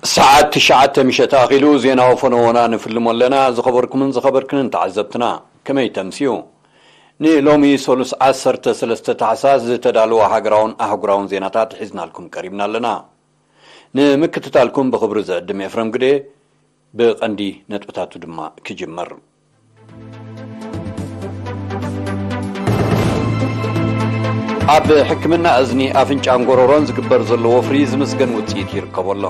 ሰዓት ትሽዓተ ምሸት ኣኺሉ ዜና ወፈነዎና ንፍልሞ ኣለና። ዝኸበርኩምን ዝኸበርክንን ተዓዘብትና፣ ከመይ ተምስዩ? ንሎሚ ሰሉስ ዓሰርተ ሰለስተ ታሕሳስ ዝተዳለወ ሃገራውን ኣህጉራውን ዜናታት ሒዝናልኩም ቀሪብና ኣለና። ንምክትታልኩም ብኽብሪ ዝዕድም ኤፍረም ግደ፣ ብቐንዲ ነጥብታቱ ድማ ክጅምር። ኣብ ሕክምና እዝኒ፣ ኣፍንጫን ጎረሮን ዝግበር ዘሎ ወፍሪ ዝምስገን ውጽኢት ይርከቦ ኣሎ።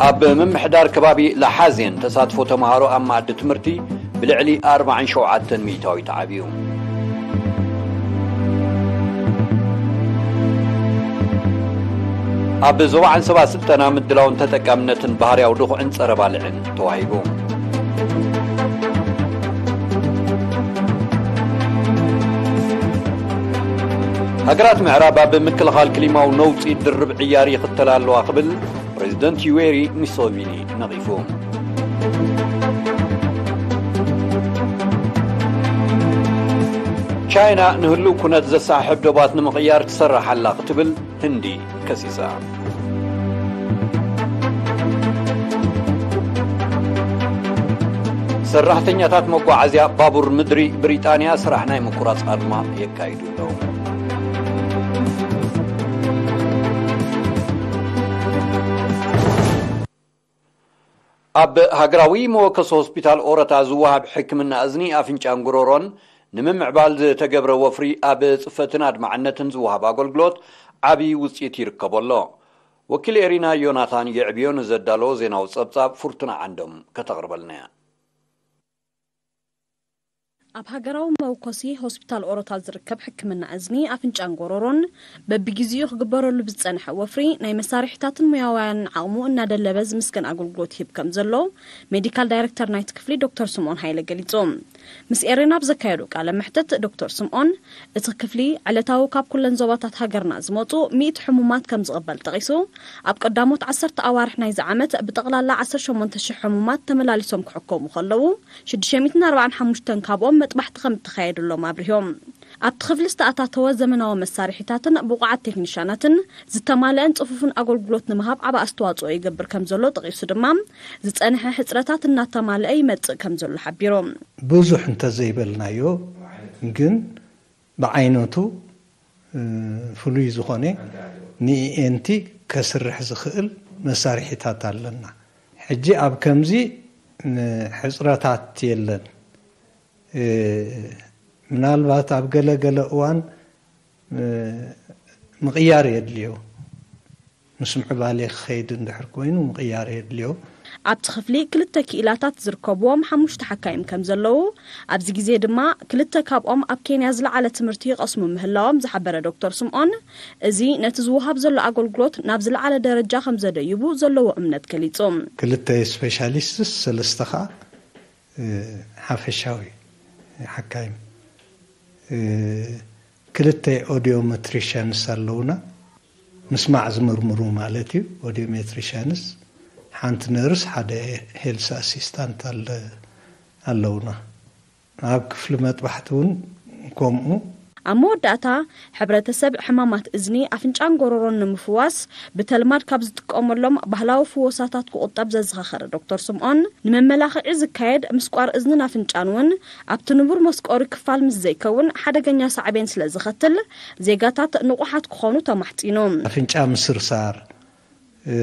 ኣብ ምምሕዳር ከባቢ ለሓዜን ተሳትፎ ተምሃሮ ኣብ መኣዲ ትምህርቲ ብልዕሊ ኣርባዓን ሸውዓተን ሚእታዊት ዓብዩ። ኣብ ዞባ ዓንሰባ ስልጠና ምድላውን ተጠቃምነትን ባህርያዊ ድኹዕን ጸረ ባልዕን ተዋሂቡ። ሃገራት ምዕራብ ኣብ ምክልኻል ክሊማዊ ነውጺ ድርብ ዕያር ይኽተላ ኣለዋ ክብል ፕሬዚደንት ዩዌሪ ሙሶቪኒ ነቒፉ። ቻይና ንህሉው ኩነት ዘሰሓሕብ ዶባት ንምቕያር ትሰርሕ ኣላ ክትብል ህንዲ ከሲሳ። ሰራሕተኛታት መጓዓዝያ ባቡር ምድሪ ብሪጣንያ ስራሕ ናይ ምቁራጽ ኣድማ የካይዱ ኣለዉ። ኣብ ሃገራዊ መወከሲ ሆስፒታል ኦረታ ዝወሃብ ሕክምና እዝኒ፣ ኣፍንጫን ጉሮሮን ንምምዕባል ዝተገብረ ወፍሪ ኣብ ጽፈትን ኣድማዕነትን ዝወሃብ ኣገልግሎት ዓቢ ውጽኢት ይርከቦ ኣሎ። ወኪል ኤሪና ዮናታን የዕብዮ ንዘዳለዎ ዜናዊ ጸብጻብ ፍርቱና ዓንዶም ከተቕርበልና እያ። ኣብ ሃገራዊ መወከሲ ሆስፒታል ኦሮታ ዝርከብ ሕክምና እዝኒ፣ ኣፍንጫን ጎሮሮን በብግዜኡ ክግበረሉ ብዝጸንሐ ወፍሪ፣ ናይ መሳርሒታትን ሞያውያንን ዓቕሙ እናደለበ ዝምስገን ኣገልግሎት ይህብ ከም ዘሎ ሜዲካል ዳይሬክተር ናይቲ ክፍሊ ዶክተር ስምኦን ሃይለ ገሊጹ። ምስ ኤሬና ኣብ ዘካየዶ ቃለ መሕትት ዶክተር ስምኦን፣ እቲ ክፍሊ ዕለታዊ ካብ ኩለን ዞባታት ሃገርና ዝመጹ ሚእቲ ሕሙማት ከም ዝቕበል ጠቒሱ፣ ኣብ ቀዳሞት ዓሰርተ ኣዋርሕ ናይዚ ዓመት ብጠቕላላ ዓሰርተ ሸሞንተ ሽሕ ሕሙማት ተመላሊሶም ክሕከሙ ከለዉ፣ ሽዱሽተ ሚእትን ኣርባዓን ሓሙሽተን ካብኦም መጥባሕቲ ከም እተኻየደሎም ኣብሪሆም። ኣብቲ ክፍሊ ዝተኣታተወ ዘመናዊ መሳርሒታትን ብቑዓት ቴክኒሻናትን ዝተማልአን ጽፉፍን ኣገልግሎት ንምሃብ ዓቢ ኣስተዋጽኦ ይገብር ከም ዘሎ ጠቒሱ ድማ፣ ዝጸንሐ ሕጽረታት እናተማልአ ይመጽእ ከም ዘሎ ሓቢሩ። ብዙሕ እንተዘይበልናዮ ግን ብዓይነቱ፣ እ፣ ፍሉይ ዝኾነ ንኢኤንቲ ከስርሕ ዝኽእል መሳርሒታት ኣለና። ሕጂ ኣብ ከምዚ፣ እ፣ ሕጽረታት የለን። እ፣ ምናልባት ኣብ ገለ ገለ እዋን፣ እ፣ ምቕያር የድልዮ። ምስ ምዕባሌ ክኸይድ እንድሕር ኮይኑ ምቕያር የድልዮ። ኣብቲ ክፍሊ ክልተ ክኢላታት ዝርከብዎም ሓሙሽተ ሓካይም ከም ዘለዉ፣ ኣብዚ ግዜ ድማ ክልተ ካብኦም ኣብ ኬንያ ዝለዓለ ትምህርቲ ይቐስሙ ምህላዎም ዝሓበረ ዶክተር ስምኦን፣ እዚ ነቲ ዝወሃብ ዘሎ ኣገልግሎት ናብ ዝለዓለ ደረጃ ከም ዘደይቡ ዘለዎ እምነት ገሊጹ። ክልተ ስፔሻሊስትስ፣ ሰለስተ ኸኣ፣ እ፣ ሓፈሻዊ ሓካይም፣ እ፣ ክልተ ኦዲዮሜትሪሽያንስ ኣለውና፣ ምስማዕ ዝምርምሩ ማለት እዩ። ኦዲዮሜትሪሽያንስ፣ ሓንቲ ነርስ፣ ሓደ ሄልስ ኣሲስታንት ኣለ-፣ ኣለውና። ኣብ ክፍሊ መጥባሕቲ እውን ከምኡ። ኣብ መወዳእታ፣ ሕብረተሰብ ሕማማት እዝኒ፣ ኣፍንጫን ጎሮሮን ንምፍዋስ ብተልማድ ካብ ዝጥቀመሎም ባህላዊ ፍወሳታት ክቑጠብ ዘዘኻኸረ ዶክተር ስምኦን፣ ንመመላኽዒ ዝካየድ ምስቋር እዝንን ኣፍንጫን እውን ኣብቲ ንቡር መስቆሪ ክፋል ምስ ዘይከውን ሓደገኛ ሳዕቤን ስለ ዘኸትል፣ ዜጋታት ንቑሓት ክኾኑ ተማሕጺኑ። ኣፍንጫ ምስርሳር፣ እ፣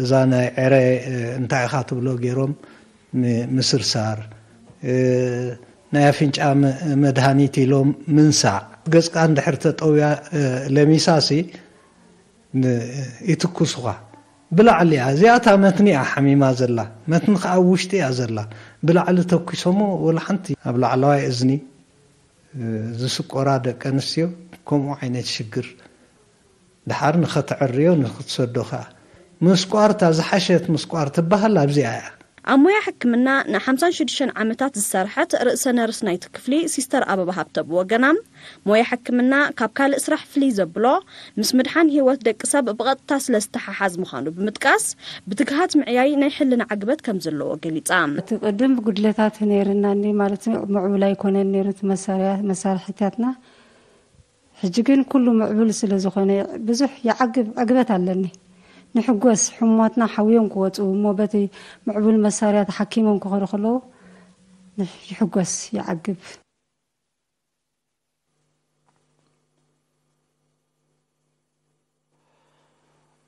እዛ ናይ ዕረ፣ እ፣ እንታይ ኢኻ ትብሎ ገይሮም ም-፣ ምስርሳር፣ እ፣ ናይ ኣፍንጫ መ-፣ መድሃኒት ኢሎም ምንሳዕ። ገጽካ እንድሕር ተጠውያ፣ እ፣ ለሚሳሲ ን-፣ ይትኩሱኻ። ብላዕሊ እያ። እዚኣታ መትኒ እያ ሓሚማ ዘላ። መትኒ ከኣ ኣብ ውሽጢ እያ ዘላ። ብላዕሊ ተኩሶሞ ወላ ሓንቲ ኣብ ላዕለዋይ እዝኒ፣ እ፣ ዝስቆራ ደቂ ኣንስትዮ ከምኡ ዓይነት ሽግር ድሓር ንኸተዕርዮ ንኽትሰዶ ከኣ። ምስቋር፣ እታ ዝሓሸት ምስቋር ትበሃል ኣብዚኣ እያ። ኣብ ሞያ ሕክምና ን56 ዓመታት ዝሰርሐት ርእሰ ነርስ ናይቲ ክፍሊ ሲስተር ኣበባ ሃብተ ብወገና፣ ሞያ ሕክምና ካብ ካልእ ስራሕ ፍልይ ዘብሎ፣ ምስ ምድሓን ህይወት ደቂ ሰብ ብቐጥታ ስለ ዝተሓሓዝ ምዃኑ ብምጥቃስ፣ ብትግሃት ምዕያይ ናይ ሕልና ዕግበት ከም ዘለዎ ገሊጻ። እቲ ቅድም ጉድለታት ነይርና እንዲ ማለት ምዕቡል ኣይኮነን ነይሩ፣ እቲ መሳርያ-፣ መሳርሒታትና። ሕጂ ግን ኩሉ ምዕቡል ስለ ዝኾነ ብዙሕ ይዓግብ፣ ዕግበት ኣለኒ። ንሕጎስ፣ ሕሙማትና ሓውዮም ክወፁ እሞ በቲ ምዕቡል መሳርያ ተሓኪሞም ክኸዱ ከለዉ ይሕጎስ፣ ይዓግብ።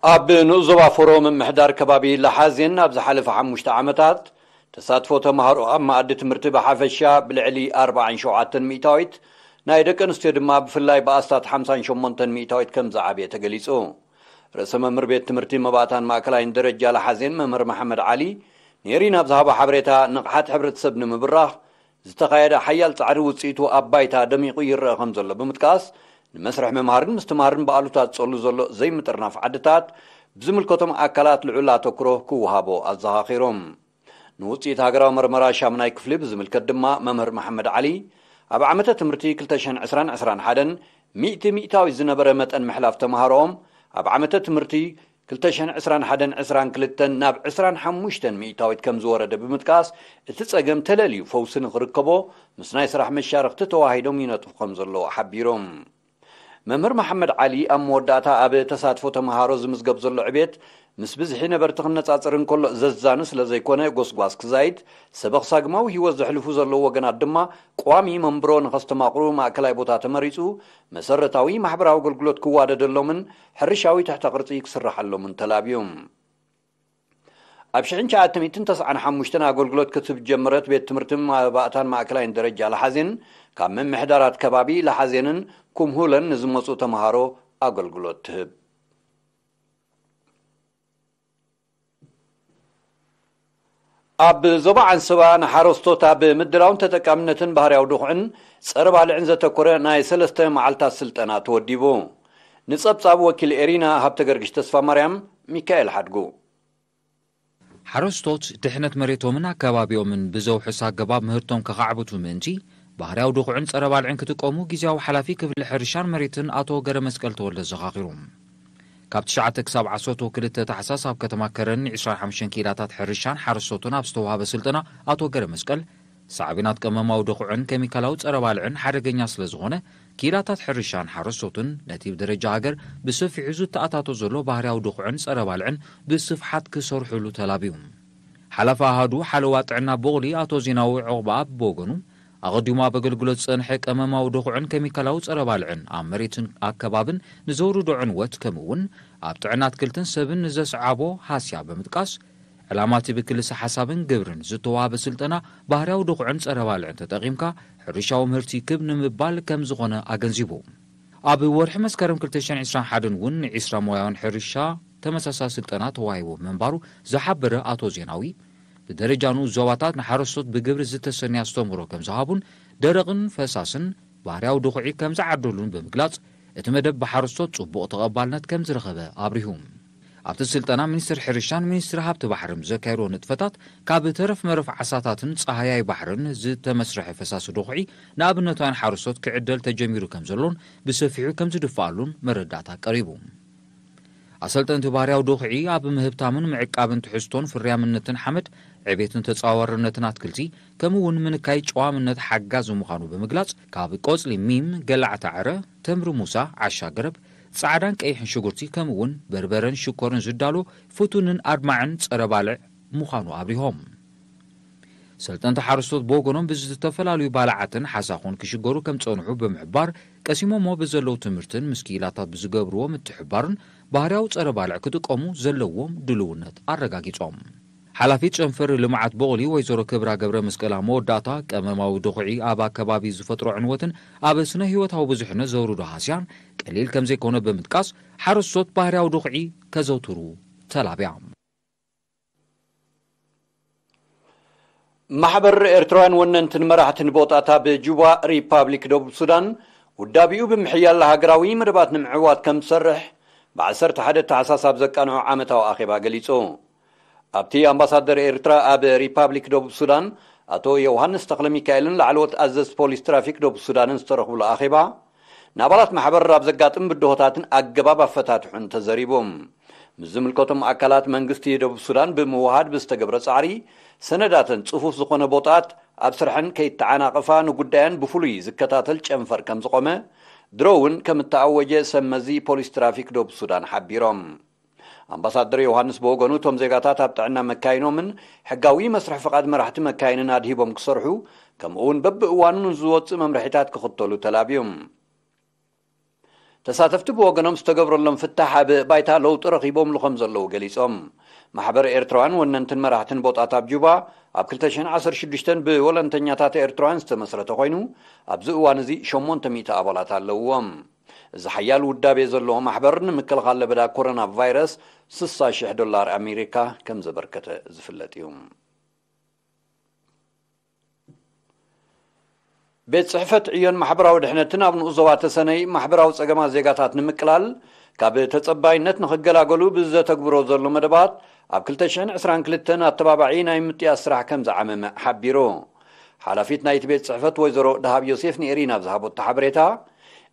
ኣብ ንኡስ ዞባ ፎሮ ምምሕዳር ከባቢ ለሓዜን ኣብ ዝሓለፈ ሓሙሽተ ዓመታት ተሳትፎ ተምሃሮ ኣብ መኣዲ ትምህርቲ ብሓፈሻ ብልዕሊ ኣርባዓን ሸውዓተን ሚእታዊት፣ ናይ ደቂ ኣንስትዮ ድማ ብፍላይ ብኣስታት ሓምሳን ሸሞንተን ሚእታዊት ከም ዝዓብየ ተገሊጹ። ርእሰ መምህር ቤት ትምህርቲ መባእታን ማእከላይን ደረጃ ለሓዜን መምህር መሓመድ ዓሊ፣ ንኤሪና ኣብ ዝሃቦ ሓበሬታ፣ ንቕሓት ሕብረተሰብ ንምብራኽ ዝተኻየደ ሓያል ጻዕሪ ውጽኢቱ ኣብ ባይታ ደሚቑ ይረአ ከም ዘሎ ብምጥቃስ፣ ንመስርሕ ምምሃርን ምስትምሃርን ብኣሉታ ዝጸሉ ዘሎ ዘይምጥርናፍ ዓድታት ብዝምልከቶም ኣካላት ልዑል ኣተኩሮ ክወሃቦ ኣዘኻኺሮም። ንውጽኢት ሃገራዊ መርመራ ሻምናይ ክፍሊ ብዝምልከት ድማ መምህር መሓመድ ዓሊ፣ ኣብ ዓመተ ትምህርቲ ክልተ ሽሕን ዕስራን ዕስራን ሓደን ሚእቲ ሚእታዊት ዝነበረ መጠን ምሕላፍ ተምሃሮኦም፣ ኣብ ዓመተ ትምህርቲ ክልተ ሽሕን ዕስራን ሓደን ዕስራን ክልተን ናብ ዕስራን ሓሙሽተን ሚእታዊት ከም ዝወረደ ብምጥቃስ፣ እቲ ጸገም ተለልዩ ፈውሲ ንኽርከቦ ምስ ናይ ስራሕ መሻርኽቲ ተዋሂዶም ይነጥፉ ከም ዘለዉ ሓቢሮም። መምህር መሓመድ ዓሊ ኣብ መወዳእታ ኣብ ተሳትፎ ተምሃሮ ዝምዝገብ ዘሎ ዕቤት ምስ ብዝሒ ነበርቲ ክነጻጸር እንከሎ ዘዛኑ ስለ ዘይኮነ ጎስጓስ ክዛይድ፣ ሰበኽ ሳግማዊ ህይወት ዘሕልፉ ዘለዉ ወገናት ድማ ቋሚ መንብሮ ንኸስተማቕሩ ማእከላይ ቦታ ተመሪጹ፣ መሰረታዊ ማሕበራዊ ኣገልግሎት ክዋደደሎምን ሕርሻዊ ትሕተ ቅርጺ ክስረሓሎምን ተላብዩ። ኣብ ሽሕን ትሽዓተ ሚእትን ተስዓን ሓሙሽተን ኣገልግሎት ክትህብ ጀመረት ቤት ትምህርቲ መባእታን ማእከላይን ደረጃ ለሓዜን፣ ካብ ምምሕዳራት ከባቢ ለሓዜንን ኩምሁለን ንዝመጹ ተምሃሮ ኣገልግሎት ትህብ። ኣብ ዞባ ዓንሰባ ንሓረስቶት ኣብ ምድላውን ተጠቃምነትን ባህርያዊ ድኹዕን ጸረ ባልዕን ዘተኮረ ናይ ሰለስተ መዓልታት ስልጠና ተወዲቡ። ንጸብጻብ ወኪል ኤሪና ሃብተ ገርግሽ ተስፋ ማርያም፣ ሚካኤል ሓድጉ። ሓረስቶት ድሕነት መሬቶምን ኣከባቢኦምን ብዘውሕስ ኣገባብ ምህርቶም ከኻዕብቱ ምእንቲ፣ ባህርያዊ ድኹዕን ጸረ ባልዕን ክጥቀሙ ግዝያዊ ሓላፊ ክፍሊ ሕርሻን መሬትን ኣቶ ገረመስቀል ተወልደ ዘኻኺሩ። ካብ ትሽዓተ ክሳብ ዓሰርተ ክልተ ታሕሳስ ኣብ ከተማ ከረን ን ዕስራን ሓሙሽተን ክኢላታት ሕርሻን ሓረስቶትን ኣብ ዝተዋህበ ስልጠና ኣቶ ገረመስቀል፣ ሳዕቤናት ቀመማዊ ድኹዕን ኬሚካላዊ ጸረ ባልዕን ሓደገኛ ስለ ዝኾነ፣ ክኢላታት ሕርሻን ሓረስቶትን ነቲ ብደረጃ ሃገር ብሰፊሑ ዝተኣታቶ ዘሎ ባህርያዊ ድኹዕን ጸረ ባልዕን ብስፍሓት ክሰርሑሉ ተላብዩ። ሓላፊ ኣሃዱ ሓለዋ ጥዕና ቦቕሊ ኣቶ ዜናዊ ዑቕባኣብ ብወገኑ፣ ኣቐዲሙ ኣብ ኣገልግሎት ዝጸንሐ ቀመማዊ ድኹዕን ኬሚካላዊ ጸረ ባልዕን ኣብ መሬትን ኣከባብን ንዘውርዶ ዕንወት፣ ከምኡ እውን ኣብ ጥዕና ኣትክልትን ሰብን ንዘስዓቦ ሃስያ ብምጥቃስ፣ ዕላማ እቲ ብክልሰ ሓሳብን ግብርን ዝተዋህበ ስልጠና ባህርያዊ ድኹዕን ጸረ ባልዕን ተጠቒምካ ሕርሻዊ ምህርቲ ክብ ንምባል ከም ዝኾነ ኣገንዚቡ። ኣብ ወርሒ መስከረም ክልተ ሽሕን ዕስራን ሓደን እውን ንዕስራ ሞያውን ሕርሻ ተመሳሳሊ ስልጠና ተዋሂቡ ምንባሩ ዝሓበረ ኣቶ ዜናዊ፣ ብደረጃ ንኡስ ዞባታት ንሓረስቶት ብግብሪ ዝተሰነየ ኣስተምህሮ ከም ዝሃቡን ደረቕን ፈሳስን ባህርያዊ ድኹዒ ከም ዝዓደሉን ብምግላጽ፣ እቲ መደብ ብሓረስቶት ጽቡቕ ተቐባልነት ከም ዝረኸበ ኣብሪሁ። ኣብቲ ስልጠና ሚኒስትር ሕርሻን ሚኒስትሪ ሃብቲ ባሕርን ዘካየድዎ ንጥፈታት፣ ካብ ተረፍ መረፍ ዓሳታትን ጸሃያይ ባሕርን ዝተመስርሐ ፈሳሲ ድኹዒ ንኣብነታውያን ሓረስቶት ክዕደል ተጀሚሩ ከም ዘሎን ብሰፊሑ ከም ዝድፍኣሉን መረዳእታ ቀሪቡ። ኣሰልጠንቲ ባህርያዊ ድኹዒ ኣብ ምህብታምን ምዕቃብን ትሕዝቶን ፍርያምነትን ሓመድ ዕቤትን ተጻዋርነትን ኣትክልቲ፣ ከምኡ እውን ምንካይ ጨዋምነት ሓጋዚ ምዃኑ ብምግላጽ፣ ካብ ቆጽሊ ሚም፣ ገላዕቲ ዕረ፣ ተምሪ ሙሳ፣ ዓሻ ገረብ፣ ጻዕዳን ቀይሕን ሽጉርቲ፣ ከምኡ እውን በርበረን ሽኮርን ዝዳሎ ፍቱንን ኣድማዕን ጸረ ባልዕ ምዃኑ ኣብሪሆም። ሰልጠንቲ ሓረስቶት ብወገኖም ብዝተፈላለዩ ባልዓትን ሓሳኹን ክሽገሩ ከም ጸንሑ ብምሕባር፣ ቀሲሞሞ ብዘለዉ ትምህርትን ምስ ክኢላታት ብዝገብርዎ ምትሕባርን ባህርያዊ ጸረ ባልዕ ክጥቀሙ ዘለዎም ድልውነት ኣረጋጊጾም። ሓላፊት ጨንፈር ልምዓት ቦቕሊ ወይዘሮ ክብራ ገብረ መስቀል ኣብ መወዳእታ፣ ቀመማዊ ድኹዒ ኣብ ኣከባቢ ዝፈጥሮ ዕንወትን ኣብ ስነ ህይወታዊ ብዙሕነት ዘውርዶ ሃስያን ቀሊል ከም ዘይኮነ ብምጥቃስ፣ ሓረስቶት ባህርያዊ ድኹዒ ከዘውትሩ ተላብያ። ማሕበር ኤርትራውያን ወነንትን መራሕትን ቦጣት ኣብ ጁባ፣ ሪፓብሊክ ደቡብ ሱዳን፣ ውዳቢኡ ብምሕያል ሃገራዊ መደባት ንምዕዋት ከም ዝሰርሕ፣ ብ ዓሰርተ ሓደ ታሕሳስ ኣብ ዘቃንዖ ዓመታዊ ኣኼባ ገሊጹ። ኣብቲ ኣምባሳደር ኤርትራ ኣብ ሪፓብሊክ ደቡብ ሱዳን ኣቶ ዮሃንስ ተኽለ ሚካኤልን ላዕለዎት ኣዘዝቲ ፖሊስ ትራፊክ ደቡብ ሱዳንን ዝተረኽብሉ ኣኼባ፣ ንኣባላት ማሕበር ኣብ ዘጋጥም ብድሆታትን ኣገባብ ኣፈታትሑን ተዘሪቡ። ምስ ዝምልከቶም ኣካላት መንግስቲ ደቡብ ሱዳን ብምውሃድ ብዝተገብረ ጻዕሪ፣ ሰነዳተን ጽፉፍ ዝኾነ ቦጣት ኣብ ስርሐን ከይተዓናቐፋ ንጉዳየን ብፍሉይ ዝከታተል ጨንፈር ከም ዝቖመ፣ ድሮ እውን ከም እተኣወጀ ሰብ መዚ ፖሊስ ትራፊክ ደቡብ ሱዳን ሓቢሮም። ኣምባሳደር ዮሃንስ ብወገኑ፣ እቶም ዜጋታት ኣብ ጥዕና መካይኖምን ሕጋዊ መስርሕ ፍቓድ መራሕቲ መካይንን ኣድሂቦም ክሰርሑ፣ ከምኡ እውን በብእዋኑ ንዝወጽእ መምርሒታት ክኽተሉ ተላብዮም። ተሳተፍቲ ብወገኖም ዝተገብረሎም ፍታሕ ኣብ ባይታ ለውጢ ረኺቦምሉ ከም ዘለዉ ገሊጾም። ማሕበር ኤርትራውያን ወነንትን መራሕትን ቦጣት ኣብ ጁባ ኣብ ክልተ ሽሕን ዓሰርተ ሽዱሽተን ብወለንተኛታት ኤርትራውያን ዝተመስረተ ኮይኑ፣ ኣብዚ እዋን እዚ ሸሞንተ ሚእቲ ኣባላት ኣለውዎም። እዚ ሓያል ውዳቤ ዘለዎ ማሕበር ንምክልኻል ለበዳ ኮሮና ቫይረስ ስሳ ሽሕ ዶላር ኣሜሪካ ከም ዘበርከተ ዝፍለጥ እዩ። ቤት ጽሕፈት ዕዮን ማሕበራዊ ድሕነትን ኣብ ንኡስ ዞባ ተሰነይ ማሕበራዊ ጸገማት ዜጋታት ንምቅላል ካብ ተጸባይነት ንኽገላገሉ ብዘተግብሮ ዘሎ መደባት ኣብ ክልተ ሽሕን ዕስራን ክልተን ኣተባባዒ ናይ ምጥያስ ስራሕ ከም ዝዓመመ ሓቢሩ። ሓላፊት ናይቲ ቤት ጽሕፈት ወይዘሮ ደሃብ ዮሴፍ ንኤሪና ኣብ ዝሃቦቶ ሓበሬታ፣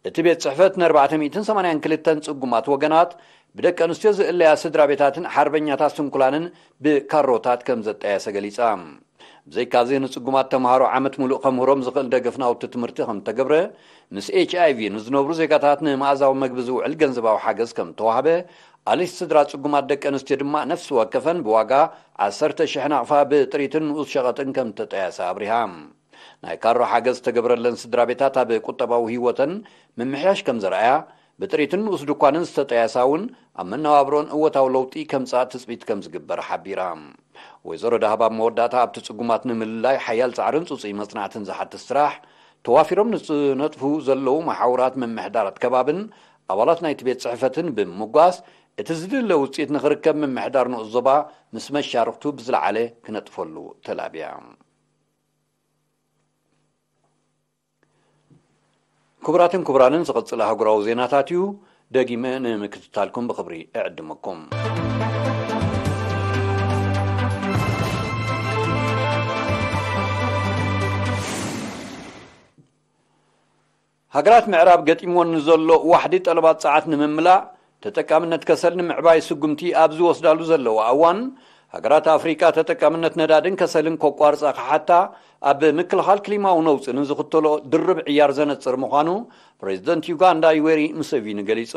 እቲ ቤት ጽሕፈት ን ኣርባዕተ ሚእትን ሰማንያን ክልተን ጽጉማት ወገናት ብደቂ ኣንስትዮ ዝእለያ ስድራ ቤታትን ሓርበኛታት ስንኩላንን ብካሮታት ከም ዘጣየሰ ገሊጻ። ብዘይካዚ ንጽጉማት ተምሃሮ ዓመት ሙሉእ ከምህሮም ዝኽእል ደገፍ ናውቲ ትምህርቲ ከም ተገብረ፣ ምስ ኤች ኣይ ቪ ንዝነብሩ ዜጋታት ንመኣዛዊ መግቢ ዝውዕል ገንዘባዊ ሓገዝ ከም ተዋህበ፣ ኣልሽቲ ስድራ ጽጉማት ደቂ ኣንስትዮ ድማ ነፍሲ ወከፈን ብዋጋ ዓሰርተ ሽሕ ናቕፋ ብጥሪትን ንኡስ ሸቐጥን ከም ተጠያሰ ኣብሪሃ። ናይ ካሮ ሓገዝ ዝተገብረለን ስድራ ቤታት ኣብ ቁጠባዊ ህይወተን ምምሕያሽ ከም ዘርኣያ፣ ብጥሪትን ንኡስ ድኳንን ዝተጠያሳ እውን ኣብ መነባብሮን እወታዊ ለውጢ ከምጽኣ ትጽቢት ከም ዝግበር ሓቢራ። ወይዘሮ ዳህባ ኣብ መወዳእታ ኣብቲ ጽጉማት ንምልላይ ሓያል ጻዕርን ጽጹይ መጽናዕትን ዝሓትት ስራሕ ተዋፊሮም ንዝነጥፉ ዘለዉ መሓውራት ምምሕዳራት ከባብን ኣባላት ናይቲ ቤት ጽሕፈትን ብምምጓስ እቲ ዝድለ ውጽኢት ንኽርከብ ምምሕዳር ንኡስ ዞባ ምስ መሻርኽቱ ብዝለዓለ ክነጥፈሉ ተላብያ። ክቡራትን ክቡራንን ዝቕጽል ኣህጉራዊ ዜናታት እዩ። ደጊመ ንምክትታልኩም ብኽብሪ እዕድመኩም። ሃገራት ምዕራብ ገጢምወን ንዘሎ ዋሕዲ ጠለባት ጸዓት ንምምላእ፣ ተጠቃምነት ከሰል ንምዕባይ ስጉምቲ ኣብ ዝወስዳሉ ዘለዋ እዋን፣ ሃገራት ኣፍሪቃ ተጠቃምነት ነዳድን ከሰልን ከቋርጻ ክሓታ ኣብ ምክልኻል ክሊማዊ ነውጺ ንዝኽተሎ ድርብ ዕያር ዘነጽር ምዃኑ ፕሬዚደንት ዩጋንዳ ዩዌሪ ሙሴቪኒ ገሊጹ።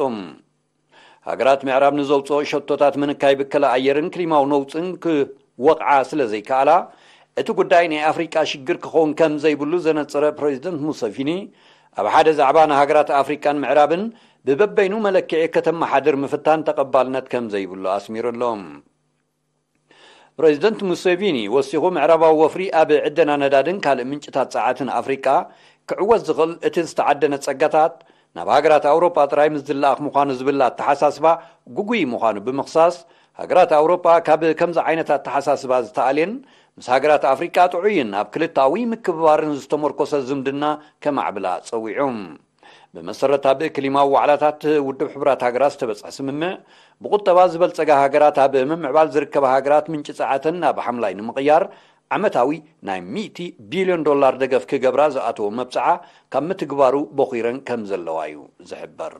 ሃገራት ምዕራብ ንዘውጽኦ ሸቶታት ምንካይ ብከላ ኣየርን ክሊማዊ ነውጽን ክወቕዓ ስለ ዘይከኣላ፣ እቲ ጉዳይ ናይ ኣፍሪቃ ሽግር ክኸውን ከም ዘይብሉ ዘነጸረ ፕሬዚደንት ሙሰቪኒ፣ ኣብ ሓደ ዛዕባ ንሃገራት ኣፍሪቃን ምዕራብን ብበበይኑ መለክዒ ከተመሓድር ምፍታን ተቐባልነት ከም ዘይብሉ ኣስሚሩ ኣሎ። ፕሬዚደንት ሙሴቪኒ ወሲኹ፣ ምዕራባዊ ወፍሪ ኣብ ዕደና ነዳድን ካልእ ምንጭታት ጸዓትን ኣፍሪቃ ክዕወት ዝኽእል እቲ ዝተዓደነ ጸጋታት ናብ ሃገራት ኣውሮጳ ጥራይ ምስ ዝለኣኽ ምዃኑ ዝብል ኣተሓሳስባ ግጉይ ምዃኑ ብምኽሳስ፣ ሃገራት ኣውሮጳ ካብ ከምዚ ዓይነት ኣተሓሳስባ ዝተኣልየን ምስ ሃገራት ኣፍሪቃ ጥዑይን ኣብ ክልተኣዊ ምክብባርን ዝተመርኮሰ ዝምድና ከማዕብላ ጸዊዑ። ብመሰረት ኣብ ክሊማዊ ዋዕላታት ውድብ ሕቡራት ሃገራት ዝተበጽሐ ስምምዕ፣ ብቁጠባ ዝበልጸጋ ሃገራት ኣብ ምምዕባል ዝርከባ ሃገራት ምንጪ ጸዓተን ናብ ሓምላይ ንምቕያር ዓመታዊ ናይ ሚእቲ ቢልዮን ዶላር ደገፍ ክገብራ ዝኣተዎ መብጽዓ ካብ ምትግባሩ ቦኺረን ከም ዘለዋ እዩ ዝሕበር።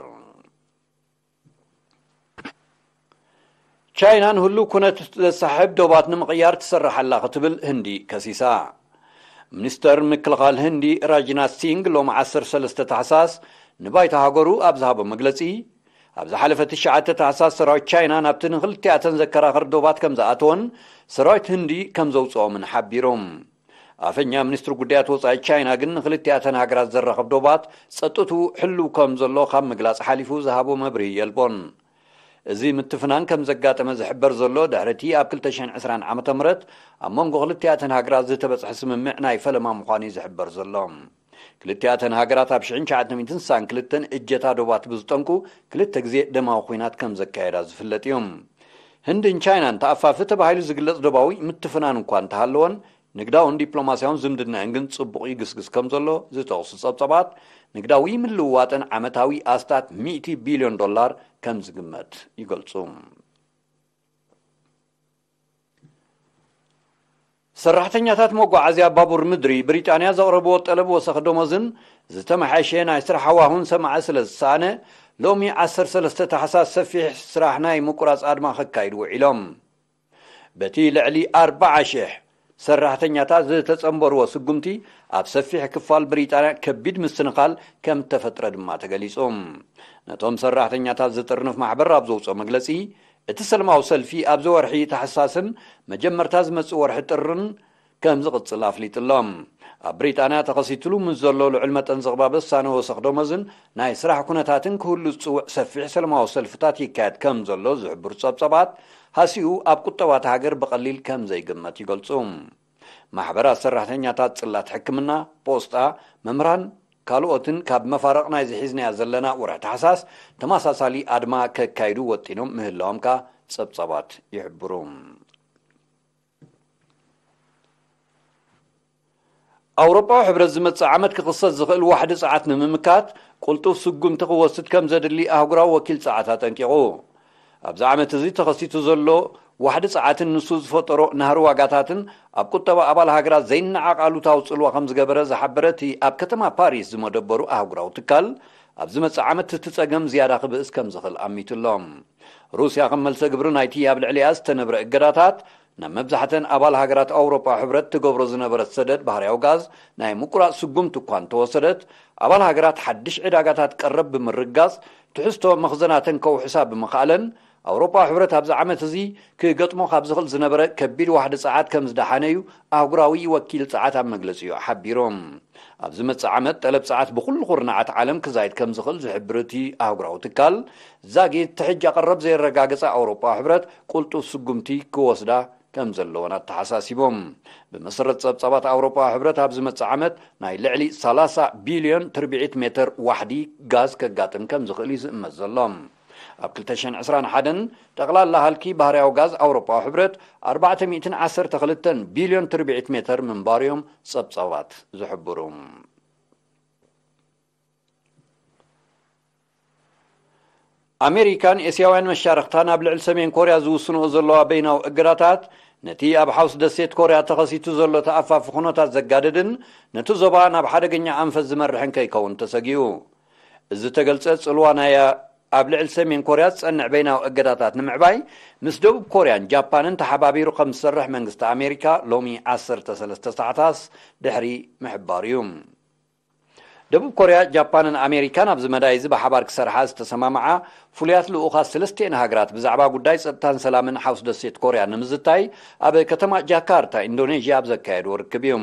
ቻይና ንህሉው ኩነት ዘሳሕብ ዶባት ንምቕያር ትሰርሕ ኣላ ክትብል ህንዲ ከሲሳ። ሚኒስተር ምክልኻል ህንዲ ራጅናት ሲንግ ሎሚ ዓሰርተ ሰለስተ ታሕሳስ ንባይታ ሃገሩ ኣብ ዝሃቦ መግለጺ፣ ኣብ ዝሓለፈ ትሽዓተ ታሕሳስ ሰራዊት ቻይና ናብቲ ንክልቲኣተን ዘከራኽር ዶባት ከም ዝኣተወን ሰራዊት ህንዲ ከም ዘውፅኦምን ሓቢሩ። ኣፈኛ ሚኒስትሪ ጉዳያት ወፃኢ ቻይና ግን ንክልቲኣተን ሃገራት ዘራኽብ ዶባት ጸጥትኡ ሕሉው ከም ዘሎ ካብ ምግላጽ ሓሊፉ ዝሃቦ መብርሂ የልቦን። እዚ ምትፍናን ከም ዘጋጠመ ዝሕበር ዘሎ ድሕሪ እቲ ኣብ ክልተ ሽሕን ዕስራን ዓመተ ምህረት ኣብ መንጎ ክልቲኣተን ሃገራት ዝተበጽሐ ስምምዕ ናይ ፈለማ ምዃኑ እዩ ዝሕበር ዘሎ። ክልቲኣተን ሃገራት ኣብ ሽሕን ትሽዓተ ሚእትን ስሳን ክልተን እጀታ ዶባት ብዝጠንቁ ክልተ ግዜ ደማዊ ኲናት ከም ዘካየዳ ዝፍለጥ እዩ። ህንድን ቻይናን ተኣፋፊ ተባሂሉ ዝግለጽ ዶባዊ ምትፍናን እኳ እንተሃለወን፣ ንግዳውን ዲፕሎማስያውን ዝምድናኣን ግን ጽቡቕ ይግስግስ ከም ዘሎ ዝጠቕሱ ጸብጻባት፣ ንግዳዊ ምልውዋጠን ዓመታዊ ኣስታት ሚእቲ ቢልዮን ዶላር ከም ዝግመት ይገልጹ። ሰራሕተኛታት መጓዓዝያ ባቡር ምድሪ ብሪጣንያ ዘቕረብዎ ጠለብ ወሰኽ ደሞዝን ዝተመሓየሸ ናይ ስራሕ ሃዋሁን ሰማዒ ስለ ዝሰኣነ፣ ሎሚ ዓሰርተ ሰለስተ ታሕሳስ ሰፊሕ ስራሕ ናይ ምቁራጽ ኣድማ ከካይዱ ውዒሎም። በቲ ልዕሊ ኣርባዓ ሽሕ ሰራሕተኛታት ዝተጸንበርዎ ስጉምቲ፣ ኣብ ሰፊሕ ክፋል ብሪጣንያ ከቢድ ምስትንኻል ከም ተፈጥረ ድማ ተገሊጹ። ነቶም ሰራሕተኛታት ዝጥርንፍ ማሕበር ኣብ ዘውጽኦ መግለጺ፣ እቲ ሰለማዊ ሰልፊ ኣብዚ ወርሒ ታሕሳስን መጀመርታ ዝመጽእ ወርሒ ጥርን ከም ዝቕጽል ኣፍሊጡ ኣሎ። ኣብ ብሪጣንያ ተኸሲትሉ ምስ ዘሎ ልዑል መጠን ዝቕባበ ዝሳነ ወሰኽ ደሞዝን ናይ ስራሕ ኩነታትን ክህሉ ዝጽውዕ ሰፊሕ ሰለማዊ ሰልፍታት ይካየድ ከም ዘሎ ዝሕብሩ ጸብጸባት፣ ሃሲኡ ኣብ ቁጠባ እታ ሃገር ብቐሊል ከም ዘይግመት ይገልጹ። ማሕበራት ሰራሕተኛታት ጽላት ሕክምና፣ ፖስጣ፣ መምህራን፣ ካልኦትን ካብ መፋርቕ ናይዚ ሒዝናዮ ዘለና ወርሒ ታሕሳስ ተመሳሳሊ ኣድማ ከካይዱ ወጢኖም ምህላዎም ከኣ ጸብጻባት ይሕብሩ። ኣውሮጳዊ ሕብረት ዝመጽእ ዓመት ክኽሰት ዝኽእል ዋሕዲ ጸዓት ንምምካት ቅልጡፍ ስጉምቲ ክወስድ ከም ዘድሊ ኣህጉራዊ ወኪል ጸዓት ኣጠንቂቑ። ኣብዚ ዓመት እዚ ተኸሲቱ ዘሎ ዋሕዲ ጸዓትን ንሱ ዝፈጠሮ ናህሪ ዋጋታትን ኣብ ቁጠባ ኣባል ሃገራት ዘይነዓቕ ኣሉታዊ ጽልዋ ከም ዝገበረ ዝሓበረ እቲ ኣብ ከተማ ፓሪስ ዝመደበሩ ኣህጉራዊ ትካል፣ ኣብ ዝመጽእ ዓመት እቲ ጸገም ዝያዳ ክብእስ ከም ዝኽእል ኣሚቱ ኣሎ። ሩስያ ከም መልሰ ግብሪ ናይቲ ኣብ ልዕሊኣ ዝተነብረ እገዳታት፣ ናብ መብዛሕተን ኣባል ሃገራት ኣውሮጳ ሕብረት ትገብሮ ዝነበረት ሰደድ ባህርያዊ ጋዝ ናይ ምቁራጽ ስጉምቲ እኳ እንተወሰደት፣ ኣባል ሃገራት ሓድሽ ዕዳጋታት ቀረብ ብምርጋጽ፣ ትሕዝቶ መኽዘናተን ከውሕሳ ብምኽኣለን፣ ኣውሮጳ ሕብረት ኣብዚ ዓመት እዚ ክገጥሞ ካብ ዝኽእል ዝነበረ ከቢድ ዋሕዲ ጸዓት ከም ዝደሓነ እዩ ኣህጉራዊ ወኪል ጸዓት ኣብ መግለጺኡ ሓቢሩ። ኣብ ዝመጽእ ዓመት ጠለብ ጸዓት ብኹሉ ኩርናዓት ዓለም ክዛይድ ከም ዝኽእል ዝሕብር እቲ ኣህጉራዊ ትካል፣ ዛጊት እቲ ሕጂ ቀረብ ዘየረጋገጸ ኣውሮጳ ሕብረት ቅልጡፍ ስጉምቲ ክወስዳ ከም ዘለወን ኣተሓሳሲቦም። ብመሰረት ጸብጻባት ኣውሮጳ ሕብረት ኣብ ዝመጽእ ዓመት ናይ ልዕሊ ሰላሳ ቢልዮን ትርብዒት ሜተር ዋሕዲ ጋዝ ከጋጥም ከም ዝኽእል እዩ ዝእመት ዘሎ። ኣብ ክልተ ሽሕን ዕስራን ሓደን ጠቕላላ ሃልኪ ባህርያዊ ጋዝ ኣውሮጳዊ ሕብረት ኣርባዕተ ሚእትን ዓሰርተ ክልተን ቢልዮን ትርብዒት ሜተር ምንባሩ እዮም ጸብጻባት ዝሕብሩ። ኣሜሪካን ኤስያውያን መሻርኽታን ኣብ ልዕሊ ሰሜን ኮርያ ዝውስንኦ ዘለዋ በይናዊ እገዳታት፣ ነቲ ኣብ ሓውስ ደሴት ኮርያ ተኸሲቱ ዘሎ ተኣፋፊ ኩነታት ዘጋድድን ነቲ ዞባ ናብ ሓደገኛ ኣንፈት ዝመርሕን ከይከውን ተሰጊኡ። እዚ ተገልጸ ጽልዋ ናይ ኣብ ልዕሊ ሰሜን ኮርያ ዝጸንዕ በይናዊ እገዳታት ንምዕባይ፣ ምስ ደቡብ ኮርያን ጃፓንን ተሓባቢሩ ከም ዝሰርሕ መንግስቲ ኣሜሪካ ሎሚ ዓሰርተ ሰለስተ ሰዓታት ድሕሪ ምሕባሩ እዩ። ደቡብ ኮርያ፣ ጃፓንን ኣሜሪካን ኣብዚ መዳይ እዚ ብሓባር ክሰርሓ ዝተሰማምዓ ፍሉያት ልኡኻት ሰለስቲኤን ሃገራት ብዛዕባ ጉዳይ ጸጥታን ሰላምን ሓውስ ደሴት ኮርያ ንምዝታይ ኣብ ከተማ ጃካርታ፣ ኢንዶኔዥያ ኣብ ዘካየድዎ ርክብ እዩ።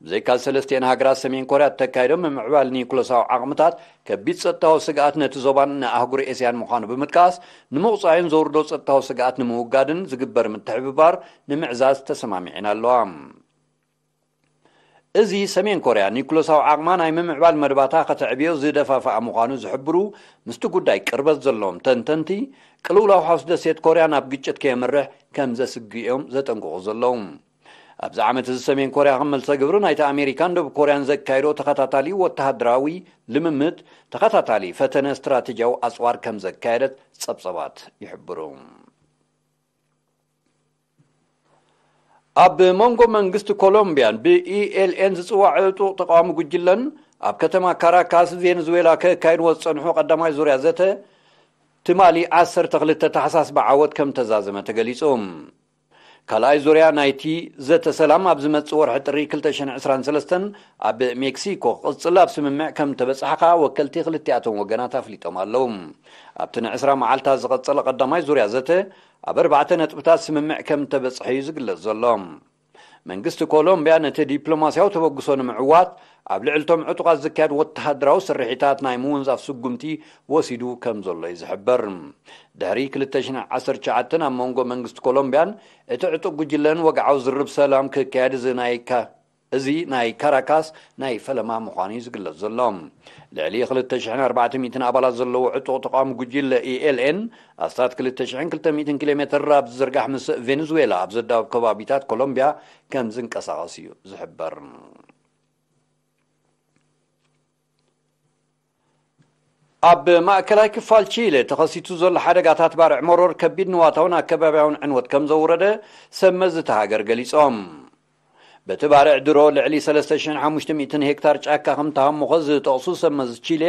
ብዘይካ ሰለስቲኤን ሃገራት ሰሜን ኮርያ እተካየዶ ምምዕባል ኒኩለሳዊ ዓቕምታት ከቢድ ጸጥታዊ ስግኣት ነቲ ዞባን ንኣህጉር ኤስያን ምዃኑ ብምጥቃስ፣ ንምቑጻዩን ዘውርዶ ጸጥታዊ ስግኣት ንምውጋድን ዝግበር ምትሕብባር ንምዕዛዝ ተሰማሚዐን ኣለዋ። እዚ ሰሜን ኮርያ ኒኩለሳዊ ዓቕማ ናይ ምምዕባል መደባታ ከተዕብዮ ዝደፋፍኣ ምዃኑ ዝሕብሩ ምስቲ ጉዳይ ቅርበት ዘለዎም ተንተንቲ፣ ቅልውላው ሓውስ ደሴት ኮርያ ናብ ግጭት ከየምርሕ ከም ዘስግእ እዮም ዘጠንቅቑ ዘለዉ። ኣብዚ ዓመት እዚ ሰሜን ኮርያ ከም መልሰ ግብሪ ናይቲ ኣሜሪካን ደቡብ ኮርያን ዘካየዶ ተኸታታሊ ወተሃደራዊ ልምምድ፣ ተኸታታሊ ፈተነ ስትራቴጂያዊ ኣጽዋር ከም ዘካየደት ጸብጸባት ይሕብሩ። ኣብ መንጎ መንግስቲ ኮሎምቢያን ብኢኤልኤን ዝጽዋዕ ዕጡቕ ተቃዋሚ ጉጅለን ኣብ ከተማ ካራካስ ቬንዙዌላ ከካይድዎ ዝጸንሑ ቀዳማይ ዙርያ ዘተ፣ ትማሊ ዓሰርተ ክልተ ታሕሳስ ብዓወት ከም ተዛዘመ ተገሊጹ። ካልኣይ ዙርያ ናይቲ ዘተ ሰላም ኣብ ዝመጽእ ወርሒ ጥሪ ክልተ ሽሕን ዕስራን ሰለስተን ኣብ ሜክሲኮ ክቕጽል ኣብ ስምምዕ ከም ተበጻሕኻ ወከልቲ ክልቲኣቶም ወገናት ኣፍሊጦም ኣለዉ። ኣብቲ ንዕስራ መዓልታት ዝቐጸለ ቀዳማይ ዙርያ ዘተ፣ ኣብ ኣርባዕተ ነጥብታት ስምምዕ ከም ተበጽሐ እዩ ዝግለጽ ዘሎ። መንግስቲ ኮሎምቢያ ነቲ ዲፕሎማስያዊ ተበግሶ ንምዕዋት ኣብ ልዕልቶም ዕጡቓት ዝካየድ ወተሃደራዊ ስርሒታት ናይ ምውንዛፍ ስጉምቲ ወሲዱ ከም ዘሎ እዩ ዝሕበር። ድሕሪ ክልተ ሽሕን ዓሰርተ ትሽዓተን ኣብ መንጎ መንግስቲ ኮሎምቢያን እቲ ዕጡቕ ጉጅለን ወግዓዊ ዝርብ ሰላም ክካየድ እዚ ናይ ካ-፣ እዚ ናይ ካራካስ ናይ ፈለማ ምዃኑ እዩ ዝግለጽ ዘሎ። ልዕሊ ክልተ ሽሕን ኣርባዕተ ሚእትን ኣባላት ዘለዎ ዕጡቕ ተቃዋሚ ጉጅለ ኢኤልኤን፣ ኣስታት ክልተ ሽሕን ክልተ ሚእትን ኪሎ ሜትር ኣብ ዝዝርጋሕ ምስ ቬንዙዌላ ኣብ ዘዳውብ ከባቢታት ኮሎምቢያ ከም ዝንቀሳቐስ እዩ ዝሕበር። ኣብ ማእከላይ ክፋል ቺለ ተኸሲቱ ዘሎ ሓደጋታት ባርዕ መሮር ከቢድ ንዋታውን ኣከባብያውን ዕንወት ከም ዘውረደ ሰብ መዚ እታ ሃገር ገሊጾም። በቲ ባርዕ ድሮ ልዕሊ ሰለስተ ሽሕን ሓሙሽተ ሚእትን ሄክታር ጫካ ከም ተሃሞኸ ዝጠቕሱ ሰብ መዚ ቺሌ፣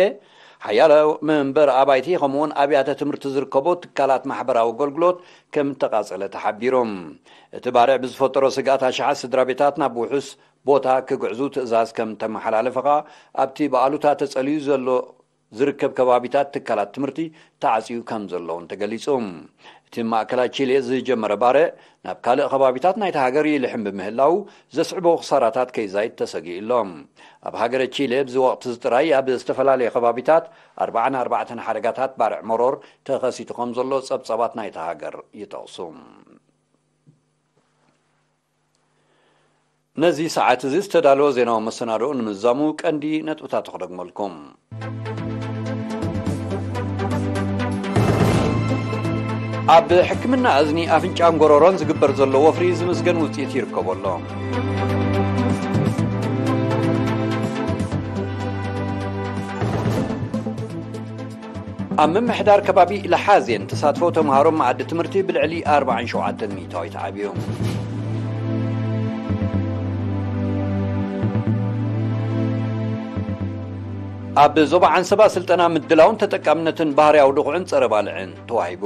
ሓያሎ መንበር ኣባይቲ ከምኡውን ኣብያተ ትምህርቲ ዝርከቦ ትካላት ማሕበራዊ ኣገልግሎት ከም ተቓጸለ ተሓቢሮም። እቲ ባርዕ ብዝፈጠሮ ስግኣት ኣሽሓት ስድራ ቤታት ናብ ውሑስ ቦታ ክግዕዙ ትእዛዝ ከም ተመሓላለፈ ኸኣ ኣብቲ ብኣሉታ ተጸልዩ ዘሎ ዝርከብ ከባቢታት ትካላት ትምህርቲ ተዓጽዩ ከም ዘለውን ተገሊጹ። እቲ ማእከላይ ቺሌ ዝጀመረ ባርዕ ናብ ካልእ ከባቢታት ናይቲ ሃገር ይልሕም ብምህላው ዘስዕቦ ክሳራታት ከይዛይድ ተሰጊኡ ኣሎ። ኣብ ሃገረ ቺሌ ኣብዚ ወቕቲ እዚ ጥራይ ኣብ ዝተፈላለየ ከባቢታት ኣርባዓን ኣርባዕተን ሓደጋታት ባርዕ መሮር ተኸሲቱ ከም ዘሎ ጸብጻባት ናይታ ሃገር ይጠቕሱ። ነዚ ሰዓት እዚ ዝተዳለወ ዜናዊ መሰናድኦ ንምዛሙ ቀንዲ ነጥብታት ክደግመልኩም። ኣብ ሕክምና እዝኒ ኣፍንጫን ጎረሮን ዝግበር ዘሎ ወፍሪ ዝምስገን ውፅኢት ይርከቦ ኣሎ። ኣብ ምምሕዳር ከባቢ ለሓዜን ተሳትፎ ተምሃሮ መኣዲ ትምህርቲ ብልዕሊ ኣርባዓን ሸውዓተን ሚእታዊት ዓብዩ። ኣብ ዞባ ዓንሰባ ስልጠና ምድላውን ተጠቃምነትን ባህርያዊ ድኹዕን ጸረ ባልዕን ተዋሂቡ።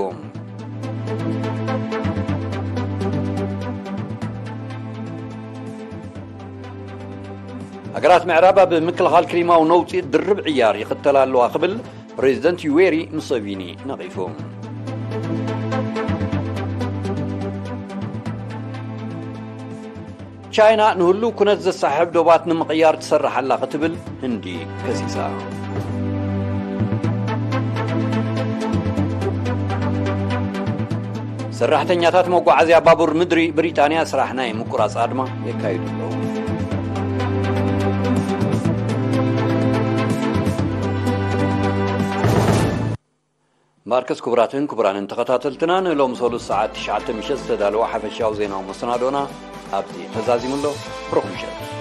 ሃገራት ምዕራብ ኣብ ምክልኻል ክሊማዊ ነውጺ ድርብ ዕያር ይኽተላ ኣለዋ ክብል ፕሬዚደንት ዩዌሪ ሙሰቪኒ ነቒፉ። ቻይና ንህሉው ኩነት ዘሰሓሕብ ዶባት ንምቕያር ትሰርሕ ኣላ ክትብል ህንዲ ከሲሳ። ሰራሕተኛታት መጓዓዝያ ባቡር ምድሪ ብሪጣንያ ስራሕ ናይ ምቁራጽ ኣድማ የካይዱ ኣለዉ። ማርከስ ክቡራትን ክቡራንን ተኸታተልትና ንሎም ሰሉስ ሰዓት ትሽዓተ ምሸት ዝተዳለወ ሓፈሻዊ ዜናዊ መሰናዶና ኣብዚ ተዛዚሙ ኣሎ። ብሩኽ ምሸት።